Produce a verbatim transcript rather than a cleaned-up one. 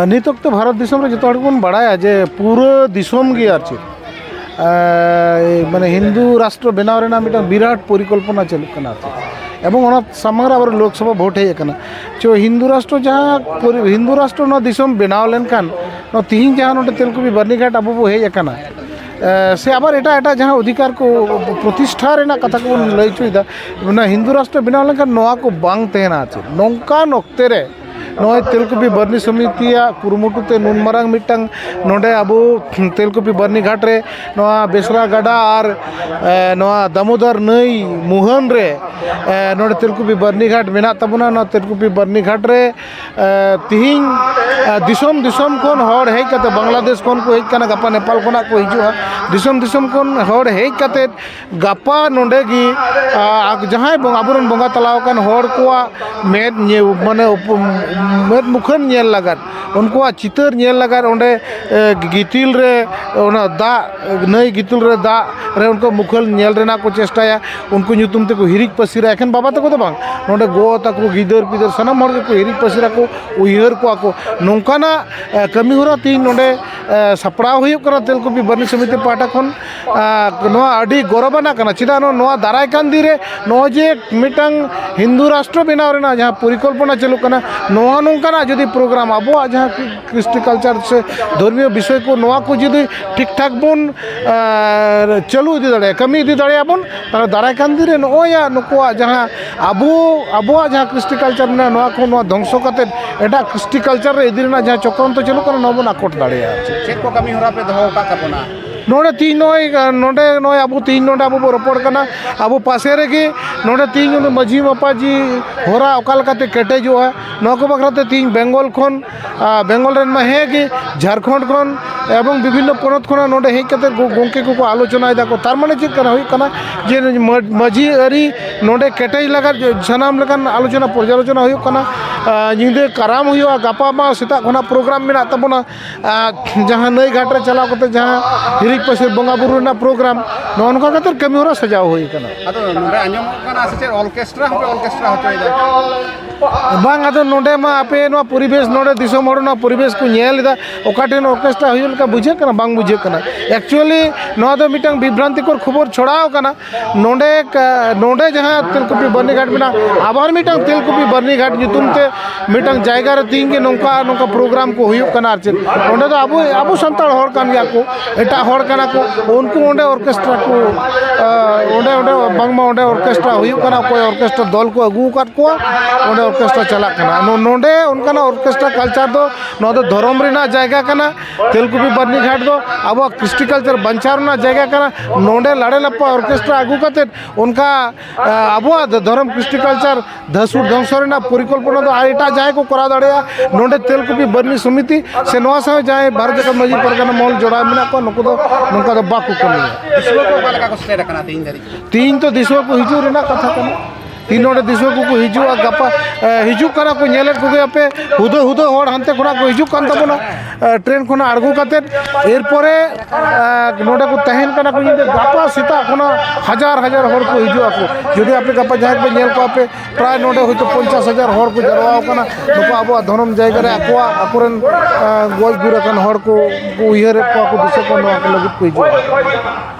ᱱᱤᱛ ᱚᱠᱛᱚ ᱵᱷᱟᱨᱚᱛ ᱫᱤᱥᱚᱢ ᱨᱮ ᱡᱚᱛᱚ ᱦᱚᱲ ᱜᱮᱵᱚᱱ ᱵᱟᱲᱟᱭᱟ ᱡᱮ ᱯᱩᱨᱟᱹ ᱫᱤᱥᱚᱢ ᱜᱮ ᱟᱨ ᱪᱮᱫ, ᱮ, ᱢᱟᱱᱮ ᱦᱤᱱᱫᱩ ᱨᱟᱥᱴᱨᱚ ᱵᱮᱱᱟᱣ ᱨᱮᱱᱟᱜ ᱢᱤᱫᱴᱟᱝ ᱵᱤᱨᱟᱴ ᱯᱚᱨᱤᱠᱚᱞᱯᱚᱱᱟ ᱪᱟᱹᱞᱩᱜ ᱠᱟᱱᱟ ᱟᱨ ᱪᱮᱫ᱾ ᱮᱵᱚᱝ ᱚᱱᱟ ᱥᱟᱢᱟᱝ ᱨᱮ ᱟᱵᱟᱨ ᱞᱳᱠᱥᱚᱵᱷᱟ ᱵᱷᱳᱴ ᱦᱮᱡ ᱟᱠᱟᱱᱟ᱾ ᱪᱚ ᱦᱤᱱᱫᱩ ᱨᱟᱥᱴᱨᱚ ᱡᱟᱦᱟᱸ ᱯᱚᱨᱤ-, ᱦᱤᱱᱫᱩ ᱨᱟᱥᱴᱨᱚ ᱱᱚᱣᱟ ᱫᱤᱥᱚᱢ ᱵᱮᱱᱟᱣ ᱞᱮᱱᱠᱷᱟᱱ, ᱱᱚᱣᱟ ᱛᱤᱦᱤᱧ ᱡᱟᱦᱟᱸ ᱱᱚᱰᱮ ᱛᱮᱞᱠᱩᱯᱤ ᱵᱟᱹᱨᱱᱤᱜᱷᱟᱴ ᱟᱵᱚ ᱵᱚ ᱦᱮᱡ ᱟᱠᱟᱱᱟ, ᱮ, ᱥᱮ ᱟᱵᱟᱨ ᱮᱴᱟᱜ ᱮᱴᱟᱜ ᱡᱟᱦᱟᱸ ᱚᱫᱷᱤᱠᱟᱨ ᱠᱚ ᱯᱨᱚᱛᱤᱥᱴᱷᱟ ᱨᱮᱱᱟᱜ ᱠᱟᱛᱷᱟ ᱠᱚᱵᱚᱱ ᱞᱟᱹᱭ ᱦᱚᱪᱚᱭᱮᱫᱟ, ᱚᱱᱟ ᱦᱤᱱᱫᱩ ᱨᱟᱥᱴᱨᱚ ᱵᱮᱱᱟᱣ ᱞᱮᱱᱠᱷᱟᱱ ᱱᱚᱣᱟ ᱠᱚ ᱵᱟᱝ ᱛᱟᱦᱮᱱᱟ ᱟᱨ ᱪᱮᱫ᱾ ᱱᱚᱝᱠᱟᱱ ᱚᱠᱛᱮ ᱨᱮ ᱱᱚᱜᱼᱚᱭ ᱛᱮᱞᱠᱩᱯᱤ ᱵᱟᱨᱱᱤ ᱥᱚᱢᱤᱛᱤᱭᱟᱜ ᱠᱩᱨᱩᱢᱩᱴᱩ ᱛᱮ ᱱᱩᱱ ᱢᱟᱨᱟᱝ ᱢᱤᱫᱴᱟᱝ ᱱᱚᱰᱮ ᱟᱵᱚ ᱛᱮᱞᱠᱩᱯᱤ ᱵᱟᱨᱱᱤ ᱜᱷᱟᱴ ᱨᱮ ᱱᱚᱣᱟ ᱵᱮᱥᱨᱟ ᱜᱟᱰᱟ ᱟᱨ, ᱮ, ᱱᱚᱣᱟ ᱫᱟᱢᱳᱫᱚᱨ ᱱᱟᱹᱭ ᱢᱩᱦᱟᱹᱱ ᱨᱮ, ᱮ, ᱱᱚᱰᱮ ᱛᱮᱞᱠᱩᱯᱤ ᱵᱟᱨᱱᱤ ᱜᱷᱟᱴ ᱢᱮᱱᱟᱜ ᱛᱟᱵᱚᱱᱟ᱾ ᱱᱚᱣᱟ ᱛᱮᱞᱠᱩᱯᱤ ᱵᱟᱨᱱᱤ ᱜᱷᱟᱴ ᱨᱮ, ᱮ, ᱛᱤᱦᱤᱧ, ᱮ, ᱫᱤᱥᱚᱢ ᱫᱤᱥᱚᱢ ᱠᱷᱚᱱ ᱦᱚᱲ ᱦᱮᱡ ᱠᱟᱛᱮ, ᱵᱟᱝᱞᱟᱫᱮᱥ ᱠᱷᱚᱱ ᱠᱚ ᱦᱮᱡ ᱠᱟᱱᱟ, ᱜᱟᱯᱟ ᱱᱮᱯᱟᱞ ᱠᱷᱚᱱᱟᱜ ᱠᱚ ᱦᱤᱡᱩᱜᱼᱟ᱾ ᱫᱤᱥᱚᱢ ᱫᱤᱥᱚᱢ ᱠᱷᱚᱱ ᱦᱚᱲ ᱦᱮᱡ ᱠᱟᱛᱮ ᱜᱟᱯᱟ ᱱᱚᱰᱮ ᱜᱮ, ᱟ, ᱡᱟᱦᱟᱸᱭ ᱵᱚᱸᱜᱟ, ᱟᱵᱚᱨᱮᱱ ᱵᱚᱸᱜᱟ ᱛᱟᱞᱟ ᱟᱠᱟᱱ ᱦᱚᱲ ᱠᱚᱣᱟᱜ ᱢᱮᱫ ᱧᱮ-, ᱢᱟᱱᱮ ᱩᱯ-, ᱢᱮᱫ ᱢᱩᱠᱷᱟᱹᱱ ᱧᱮᱞ ᱞᱟᱜᱟᱫ, ᱩᱱᱠᱩᱣᱟᱜ ᱪᱤᱛᱟᱹᱨ ᱧᱮᱞ ᱞᱟᱜᱟᱫ ᱚᱸᱰᱮ, ᱮ, ᱜᱤᱛᱤᱞ ᱨᱮ, ᱚᱱᱟ ᱫᱟᱜ, ᱱᱟᱹᱭ ᱜᱤᱛᱤᱞ ᱨᱮ ᱫᱟᱜ ᱨᱮ ᱩᱱᱠᱩ ᱢᱩᱠᱷᱟᱹᱱ ᱧᱮᱞ ᱨᱮᱱᱟᱜ ᱠᱚ ᱪᱮᱥᱴᱟᱭᱟ᱾ ᱩᱱᱠᱩ ᱧᱩᱛᱩᱢ ᱛᱮᱠᱚ ᱦᱤᱨᱤᱡ ᱯᱟᱹᱥᱤᱨᱟ᱾ ᱮᱠᱷᱮᱱ ᱵᱟᱵᱟ ᱛᱟᱠᱚ ᱫᱚ ᱵᱟᱝ, ᱱᱚᱰᱮ ᱜᱚ ᱛᱟᱠᱚ, ᱜᱤᱫᱟᱹᱨ ᱯᱤᱫᱟᱹᱨ, ᱥᱟᱱᱟᱢ ᱦᱚᱲ ᱜᱮᱠᱚ ᱦᱤᱨᱤᱡ ᱯᱟᱹᱥᱤᱨᱟ ᱠᱚ, ᱩᱭᱦᱟᱹᱨ ᱠᱚᱣᱟ ᱠᱚ᱾ ᱱᱚᱝᱠᱟᱱᱟᱜ, ᱮ, ᱠᱟᱹᱢᱤ ᱦᱚᱨᱟ ᱛᱮᱦᱮᱧ ᱱᱚᱰᱮ, ᱮ, ᱥᱟᱯᱲᱟᱣ ᱦᱩᱭᱩᱜ ᱠᱟᱱᱟ ᱛᱮᱞᱠᱩᱯᱤ ᱵᱟᱨᱱᱤ ᱥᱚᱢᱤᱛᱤ ᱯᱟᱦᱴᱟ ᱠᱷᱚᱱ᱾ ᱟᱨ ᱱᱚᱣᱟ ᱟᱹᱰᱤ ᱜᱚᱨᱚᱵᱟᱱᱟᱜ ᱠᱟᱱᱟ᱾ ᱪᱮᱫᱟᱜ ᱱᱚᱣᱟ, ᱱᱚᱣᱟ ᱫᱟᱨᱟᱭ ᱠᱟᱱ ᱫᱤᱱ ᱨᱮ ᱱᱚᱜᱼᱚᱭ ᱡᱮ ᱢᱤᱫᱴᱟᱝ ᱦᱤᱱᱫᱩ ᱨᱟᱥᱴᱨᱚ ᱵᱮᱱᱟᱣ ᱨᱮᱱᱟᱜ ᱡᱟᱦᱟᱸ ᱯᱚᱨᱤᱠᱚᱞᱯᱚᱱᱟ ᱪᱟᱹᱞᱩᱜ ᱠᱟᱱᱟ, ᱱᱚᱣᱟ ᱱᱚᱝᱠᱟᱱᱟᱜ ᱡᱩᱫᱤ ᱯᱨᱳᱜᱨᱟᱢ ᱟᱵᱚᱣᱟᱜ ᱡᱟᱦᱟᱸ ᱠᱨᱤᱥᱴᱤ ᱠᱟᱞᱪᱟᱨ ᱥᱮ ᱫᱷᱚᱨᱢᱤᱭᱚ ᱵᱤᱥᱚᱭ ᱠᱚ, ᱱᱚᱣᱟ ᱠᱚ ᱡᱩᱫᱤ ᱴᱷᱤᱠ ᱴᱷᱟᱠ ᱵᱚᱱ, ᱟᱨ, ᱪᱟᱹᱞᱩ ᱤᱫᱤ ᱫᱟᱲᱮᱭᱟᱜᱼᱟ, ᱠᱟᱹᱢᱤ ᱤᱫᱤ ᱫᱟᱲᱮᱭᱟᱜᱼᱟ ᱵᱚᱱ, ᱛᱟᱦᱚᱞᱮ ᱫᱟᱨᱟᱭ ᱠᱟᱱ ᱫᱤᱱ ᱨᱮ ᱱᱚᱜᱼᱚᱭ ᱱᱩᱠᱩᱣᱟᱜ ᱡᱟᱦᱟᱸ ᱟᱵᱚ, ᱟᱵᱚᱣᱟᱜ ᱡᱟᱦᱟᱸ ᱠᱨᱤᱥᱴᱤ ᱠᱟᱞᱪᱟᱨ ᱢᱮᱱᱟᱜᱼᱟ, ᱱᱚᱣᱟ ᱠᱚ, ᱱᱚᱣᱟ ᱫᱷᱚᱝᱥᱚ ᱠᱟᱛᱮᱫ ᱮᱴᱟᱜ ᱠᱨᱤᱥᱴᱤ ᱠᱟᱞᱪᱟᱨ ᱨᱮ ᱤᱫᱤ ᱨᱮᱱᱟᱜ ᱡᱟᱦᱟᱸ ᱪᱚᱠᱨᱟᱱᱛᱚ ᱪᱟᱹᱞᱩᱜ ᱠᱟᱱᱟ, ᱱᱚᱣᱟ ᱵᱚᱱ ᱟᱠᱚᱴ ᱫᱟᱲᱮᱭᱟᱜᱼᱟ᱾ ᱪᱮᱫ ᱠᱚ ᱠᱟᱹᱢᱤ ᱦᱚᱨᱟ ᱯᱮ ᱫᱚᱦᱚ ᱟᱠᱟᱫ ᱛᱟᱵᱚᱱᱟ? ᱱᱚᱰᱮ ᱛᱤᱦᱤᱧ ᱱᱚᱜᱼᱚᱭ, ᱱᱚᱰᱮ ᱱᱚᱜᱼᱚᱭ ᱟᱵᱚ ᱛᱤᱦᱤᱧ ᱱᱚᱰᱮ ᱟᱵᱚ ᱵᱚ ᱨᱚᱯᱚᱲ ᱠᱟᱱᱟ, ᱟᱵᱚ ᱯᱟᱥᱮ ᱨᱮᱜᱮ ᱱᱚᱰᱮ ᱛᱤᱦᱤᱧ ᱩᱱᱤ ᱢᱟᱹᱡᱷᱤ ᱢᱟᱯᱟᱡᱷᱤ ᱦᱚᱨᱟ ᱚᱠᱟ ᱞᱮᱠᱟᱛᱮ ᱠᱮᱴᱮᱡᱚᱜᱼᱟ, ᱱᱚᱣᱟ ᱠᱚ ᱵᱟᱠᱷᱨᱟ ᱛᱮ ᱛᱤᱦᱤᱧ ᱵᱮᱝᱜᱚᱞ ᱠᱷᱚᱱ, ᱟ, ᱵᱮᱝᱜᱚᱞ ᱨᱮᱱ ᱢᱟ ᱦᱮᱸ ᱜᱮ, ᱡᱷᱟᱲᱠᱷᱚᱸᱰ ᱠᱷᱚᱱ ᱮᱵᱚᱝ ᱵᱤᱵᱷᱤᱱᱱᱚ ᱯᱚᱱᱚᱛ ᱠᱷᱚᱱᱟᱜ ᱱᱚᱰᱮ ᱦᱮᱡ ᱠᱟᱛᱮ ᱜᱚ-, ᱜᱚᱢᱠᱮ ᱠᱚᱠᱚ ᱟᱞᱳᱪᱚᱱᱟᱭ ᱫᱟᱠᱚ᱾ ᱛᱟᱨ ᱢᱟᱱᱮ ᱪᱮᱫ ᱠᱟᱱᱟ? ᱦᱩᱭᱩᱜ ᱠᱟᱱᱟ ᱡᱮ ᱢᱟᱹ-, ᱢᱟᱹᱡᱷᱤ ᱟᱹᱨᱤ ᱱᱚᱰᱮ ᱠᱮᱴᱮᱡ ᱞᱟᱜᱟᱫ ᱥᱟᱱᱟᱢ ᱞᱮᱠᱟᱱ ᱟᱞᱳᱪᱚᱱᱟ ᱯᱚᱨᱡᱟᱞᱳᱪᱚᱱᱟ ᱦᱩᱭᱩᱜ ᱠᱟᱱᱟ᱾ ᱟ, ᱧᱤᱫᱟᱹ ᱠᱟᱨᱟᱢ ᱦᱩᱭᱩᱜᱼᱟ, ᱜᱟᱯᱟ ᱢᱟ ᱥᱮᱛᱟᱜ ᱠᱷᱚᱱᱟᱜ ᱯᱨᱳᱜᱨᱟᱢ ᱢᱮᱱᱟᱜ ᱛᱟᱵᱚᱱᱟ᱾ ᱟᱨ ᱡᱟᱦᱟᱸ ᱱᱟᱹᱭ ᱜᱷᱟᱴ ᱨᱮ ᱪᱟᱞᱟᱣ ᱠᱟᱛᱮ ᱡᱟᱦᱟᱸ ᱦᱤᱨᱤᱡ ᱯᱟᱹᱥᱤᱨ ᱵᱚᱸᱜᱟ ᱵᱩᱨᱩ ᱨᱮᱱᱟᱜ ᱯᱨᱳᱜᱨᱟᱢ, ᱱᱚᱜᱼᱚ ᱱᱚᱝᱠᱟ ᱠᱟᱛᱮ ᱠᱟᱹᱢᱤ ᱦᱚᱨᱟ ᱥᱟᱡᱟᱣ ᱦᱩᱭ ᱟᱠᱟᱱᱟ᱾ ᱟᱫᱚ ᱱᱚᱰᱮ ᱟᱸᱡᱚᱢᱚᱜ ᱠᱟᱱᱟ ᱥᱮ ᱪᱮᱫ ᱚᱨᱠᱮᱥᱴᱨᱟ ᱦᱚᱸᱯᱮ ᱚᱨᱠᱮᱥᱴᱨᱟ ᱦᱚᱪᱚᱭᱮᱫᱟ? ᱵᱟᱝ, ᱟᱫᱚ ᱱᱚᱰᱮ ᱢᱟ ᱟᱯᱮ ᱱᱚᱣᱟ ᱯᱚᱨᱤᱵᱮᱥ, ᱱᱚᱰᱮ ᱫᱤᱥᱚᱢ ᱦᱚᱲ ᱱᱚᱣᱟ ᱯᱚᱨᱤᱵᱮᱥ ᱠᱚ ᱧᱮᱞ ᱮᱫᱟ, ᱚᱠᱟ ᱴᱷᱮᱱ ᱚᱨᱠᱮᱥᱴᱨᱟ ᱦᱩᱭᱩᱜ ᱞᱮᱠᱟ ᱵᱩᱡᱷᱟᱹᱜ ᱠᱟᱱᱟ? ᱵᱟᱝ ᱵᱩᱡᱷᱟᱹᱜ ᱠᱟᱱᱟ᱾ ᱮᱠᱪᱩᱭᱮᱞᱤ ᱱᱚᱣᱟ ᱫᱚ ᱢᱤᱫᱴᱟᱝ ᱵᱤᱵᱷᱨᱟᱱᱛᱤᱠᱚᱨ ᱠᱷᱚᱵᱚᱨ ᱪᱷᱚᱲᱟᱣ ᱠᱟᱱᱟ᱾ ᱱᱚᱰᱮ ᱠᱟ-, ᱱᱚᱰᱮ ᱡᱟᱦᱟᱸ ᱛᱮᱞᱠᱩᱯᱤ ᱵᱟᱹᱨᱱᱤ ᱜᱷᱟᱴ ᱢᱮᱱᱟᱜᱼᱟ, ᱟᱵᱟᱨ ᱢᱤᱫᱴᱟᱝ ᱛᱮᱞᱠᱩᱯᱤ ᱵᱟᱹᱨᱱᱤ ᱜᱷᱟᱴ ᱧᱩᱛᱩᱢ ᱛᱮ ᱢᱤᱫᱴᱟᱝ ᱡᱟᱭᱜᱟ ᱨᱮ ᱛᱮᱦᱮᱧ ᱜᱮ ᱱᱚᱝᱠᱟ ᱱᱚᱝᱠᱟ ᱯᱨᱳᱜᱨᱟᱢ ᱠᱚ ᱦᱩᱭᱩᱜ ᱠᱟᱱᱟ᱾ ᱟᱨ ᱪᱮᱫ, ᱚᱸᱰᱮ ᱫᱚ ᱟᱵᱚ, ᱟᱵᱚ ᱥᱟᱱᱛᱟᱲ ᱦᱚᱲ ᱠᱟᱱ ᱜᱮᱭᱟ ᱠᱚ, ᱮᱴᱟᱜ ᱦᱚᱲ ᱠᱟᱱᱟ ᱠᱚ, ᱩᱱᱠᱩ ᱚᱸᱰᱮ ᱚᱨᱠᱮᱥᱴᱨᱟ ᱠᱚ, ᱟ, ᱚᱸᱰᱮ, ᱚᱸᱰᱮ ᱵᱟᱝᱢᱟ ᱚᱸᱰᱮ ᱚᱨᱠᱮᱥᱴᱨᱟ ᱦᱩᱭᱩᱜ ᱠᱟᱱᱟ, ᱚᱠᱚᱭ ᱚᱨᱠᱮᱥᱴᱨᱟ ᱫᱚᱞ ᱠᱚ ᱟᱹᱜᱩ ᱟᱠᱟᱫ ᱠᱚᱣᱟ, ᱚᱸᱰᱮ ᱚᱨᱠᱮᱥᱴᱨᱟ ᱪᱟᱞᱟᱜ ᱠᱟᱱᱟ᱾ ᱱᱚ-, ᱱᱚᱰᱮ ᱚᱱᱠᱟᱱᱟᱜ ᱚᱨᱠᱮᱥᱴᱨᱟ ᱠᱟᱞᱪᱟᱨ ᱫᱚ, ᱱᱚᱣᱟ ᱫᱚ ᱫᱷᱚᱨᱚᱢ ᱨᱮᱱᱟᱜ ᱡᱟᱭᱜᱟ ᱠᱟᱱᱟ᱾ ᱛᱮᱞᱠᱩᱯᱤ ᱵᱟᱹᱨᱱᱤ ᱜᱷᱟᱴ ᱫᱚ ᱟᱵᱚᱣᱟᱜ ᱠᱨᱤᱥᱴᱤ ᱠᱟᱞᱪᱟᱨ ᱵᱟᱧᱪᱟᱣ ᱨᱮᱱᱟᱜ ᱡᱟᱭᱜᱟ ᱠᱟᱱᱟ᱾ ᱱᱚᱰᱮ ᱞᱟᱲᱮ ᱞᱟᱯᱟ ᱚᱨᱠᱮᱥᱴᱨᱟ ᱟᱹᱜᱩ ᱠᱟᱛᱮᱫ ᱚᱱᱠᱟ, ᱟ, ᱟᱵᱚᱣᱟᱜ ᱫᱷᱚᱨᱚᱢ ᱠᱨᱤᱥᱴᱤ ᱠᱟᱞᱪᱟᱨ ᱫᱷᱟᱹᱥᱩᱲ ᱫᱷᱚᱝᱥᱚ ᱨᱮᱱᱟᱜ ᱯᱚᱨᱤᱠᱚᱞᱯᱚᱱᱟ ᱫᱚ ᱟᱨ ᱮᱴᱟᱜ ᱡᱟᱦᱟᱸᱭ ᱠᱚ ᱠᱚᱨᱟᱣ ᱫᱟᱲᱮᱭᱟᱜᱼᱟ᱾ ᱱᱚᱰᱮ ᱛᱮᱞᱠᱩᱯᱤ ᱵᱟᱹᱨᱱᱤ ᱥᱚᱢᱤᱛᱤ ᱥᱮ ᱱᱚᱣᱟ ᱥᱟᱶ ᱡᱟᱦᱟᱸᱭ ᱵᱷᱟᱨᱚᱛ ᱡᱟᱠᱟᱛ ᱢᱟᱹᱡᱷᱤ ᱯᱟᱨᱜᱟᱱᱟ ᱢᱚᱦᱚᱞ ᱡᱚᱲᱟᱣ ᱢᱮᱱᱟᱜ ᱠᱚᱣᱟ, ᱱᱩᱠᱩ ᱫᱚ ᱱᱚᱝᱠᱟ ᱫᱚ ᱵᱟᱠᱚ ᱠᱟᱹᱢᱤᱭᱟ᱾ ᱫᱤᱥᱩᱣᱟᱹ ᱠᱚ ᱚᱠᱟ ᱞᱮᱠᱟ ᱠᱚ ᱥᱮᱴᱮᱨ ᱟᱠᱟᱱᱟ ᱛᱮᱦᱮᱧ ᱫᱷᱟᱹᱨᱤᱡ? ᱛᱮᱦᱮᱧ ᱛᱚ ᱫᱤᱥᱩᱣᱟᱹ ᱠᱚ ᱦᱤᱡᱩᱜ ᱨᱮᱱᱟᱜ ᱠᱟᱛᱷᱟ ᱠᱟᱱᱟ᱾ ᱛᱮᱦᱮᱧ ᱱᱚᱰᱮ ᱫᱤᱥᱩᱣᱟᱹ ᱠᱚᱠᱚ ᱦᱤᱡᱩᱜᱼᱟ, ᱜᱟᱯᱟ, ᱮ, ᱦᱤᱡᱩᱜ ᱠᱟᱱᱟ ᱠᱚ, ᱧᱮᱞᱮᱫ ᱠᱚᱜᱮᱭᱟᱯᱮ, ᱦᱩᱫᱟᱹ ᱦᱩᱫᱟᱹ ᱦᱚᱲ ᱦᱟᱱᱛᱮ ᱠᱷᱚᱱᱟᱜ ᱠᱚ ᱦᱤᱡᱩᱜ ᱠᱟᱱ ᱛᱟᱵᱚᱱᱟ, ᱮ, ᱴᱨᱮᱱ ᱠᱷᱚᱱᱟᱜ ᱟᱬᱜᱚ ᱠᱟᱛᱮᱫ᱾ ᱮᱨᱯᱚᱨᱮ, ᱮ, ᱱᱚᱰᱮ ᱠᱚ ᱛᱟᱦᱮᱱ ᱠᱟᱱᱟ ᱠᱚ ᱧᱤᱫᱟᱹ, ᱜᱟᱯᱟ ᱥᱮᱛᱟᱜ ᱠᱷᱚᱱᱟᱜ ᱦᱟᱡᱟᱨ ᱦᱟᱡᱟᱨ ᱦᱚᱲ ᱠᱚ ᱦᱤᱡᱩᱜ ᱟᱠᱚ᱾ ᱡᱩᱫᱤ ᱟᱯᱮ ᱜᱟᱯᱟ ᱡᱟᱦᱟᱸᱭ ᱯᱮ ᱧᱮᱞ ᱠᱚᱣᱟ ᱯᱮ, ᱯᱨᱟᱭ ᱱᱚᱰᱮ ᱦᱚᱭᱛᱳ ᱯᱚᱧᱪᱟᱥ ᱦᱟᱡᱟᱨ ᱦᱚᱲ ᱠᱚ ᱡᱟᱨᱣᱟ ᱟᱠᱟᱱᱟ᱾ ᱱᱩᱠᱩ ᱟᱵᱚᱣᱟᱜ ᱫᱷᱚᱨᱚᱢ ᱡᱟᱭᱜᱟ ᱨᱮ ᱟᱠᱚᱣᱟᱜ, ᱟᱠᱚᱨᱮᱱ, ᱮ, ᱜᱚᱡ ᱜᱩᱨ ᱟᱠᱟᱱ ᱦᱚᱲ ᱠᱚ, ᱠᱚ ᱩᱭᱦᱟᱹᱨᱮᱫ ᱠᱚᱣᱟ ᱠᱚ, ᱫᱤᱥᱟᱹ ᱠᱚ, ᱱᱚᱣᱟ ᱠᱚ ᱞᱟᱹᱜᱤᱫ ᱠᱚ ᱦᱤᱡᱩᱜᱼᱟ᱾